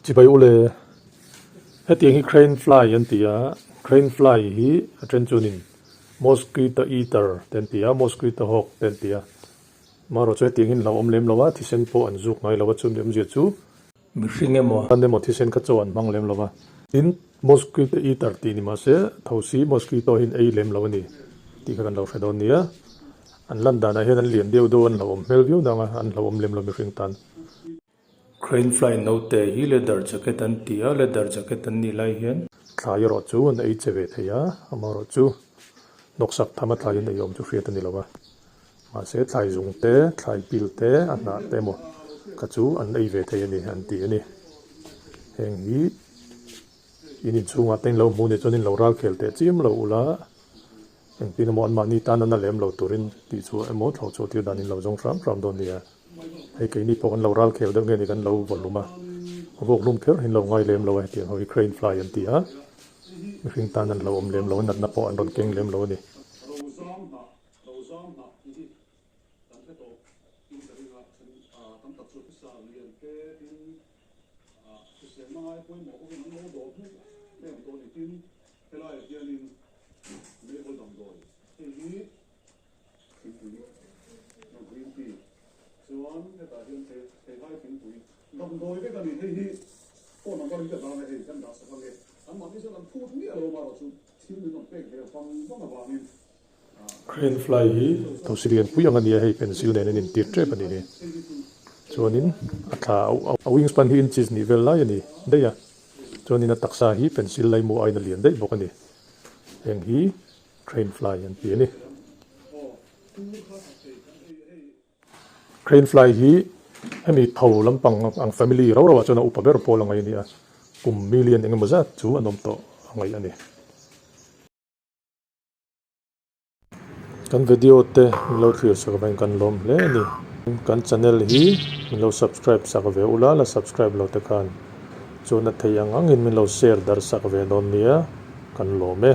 Chibai ule, hetiang hi crane fly an ti a, crane fly hi a then chuanin mosquito eater te an ti a, mosquito hawk te an ti a, marawh chu hetiang hi an hlauhawm lem lo a, thisen pawh an zuk ngai lo a, chumi awmzia chu mihring emaw an emaw thisen kha chaw an hmang lem lo a, tin mosquito eater tih ni mahse thosi mosquito hi an ei lem lo a ni tih kha kan lo hre dawn nia, an lan danah hian an lian deuh deuh a, an hlauhawm hmel viau nang a, an hlauhawm lem lo mihring tan. Crane fly note hi leather jacket an ti a, leather jacket an nih lai hian. Thlai erawh chu an ei che ve thei a, amaherawh chu hnawksak tham a thlai an ei awm chu hriat a ni lo a. Mahse thlai zung te, thlai pil te, a hnah te emaw kha chu an ei ve thei a ni an ti a ni. Heng hi in inchhungah te in lo hmu nih chuan in lo ral khel teh chiam lo ula. Engtin emaw anmahni tan a na lem lo turin tih chu emaw thlawh chhuah tir dan in lo zawng hram hram dawn nia. Hei keini pawh kan lo ral khel deuh nge ni kan lo vaw hlum a, vawk hlum kher in lo ngai lem lo a hetiang ho hi crane fly an ti a, mihring tan an lo awm lem lo a, natna pawh an rawn keng lem lo a ni. Helaiah hianin meihawl damdawi hei hi thingpui no green tea chuan hetah hian thei theihai thingpui damdawi vek a ni. Hei hi phone number hi ka dah ang e hei kan dah sak ang e. An mahni chuan an phut miah lo marawh chu thil min rawn pek ve vang vang avangin Crane fly hi thosi lian pui ang a ni a, hei pencil nen an intir tep a ni hi. Chuanin a thla a wingspan hi inches hnih vel lai a ni daih a, chuanin a taksa hi pencil laimu aiin a lian daih bawk a ni. Heng hi crane fly an ti a ni. Crane fly hi hemi tho lampang ang family rau rauah chuan a upa ber pawl a ngaih a ni a, kum million engemaw zat chu an awm tawh a ngaih a ni. Kan video te min lo thlir sak avangin kan lawm hle a ni. Kan channel hi min lo subscribe sak ve ula, la subscribe lo te khan chuan a thei ang angin min lo share darh sak ve dawn nia, kan lawm e.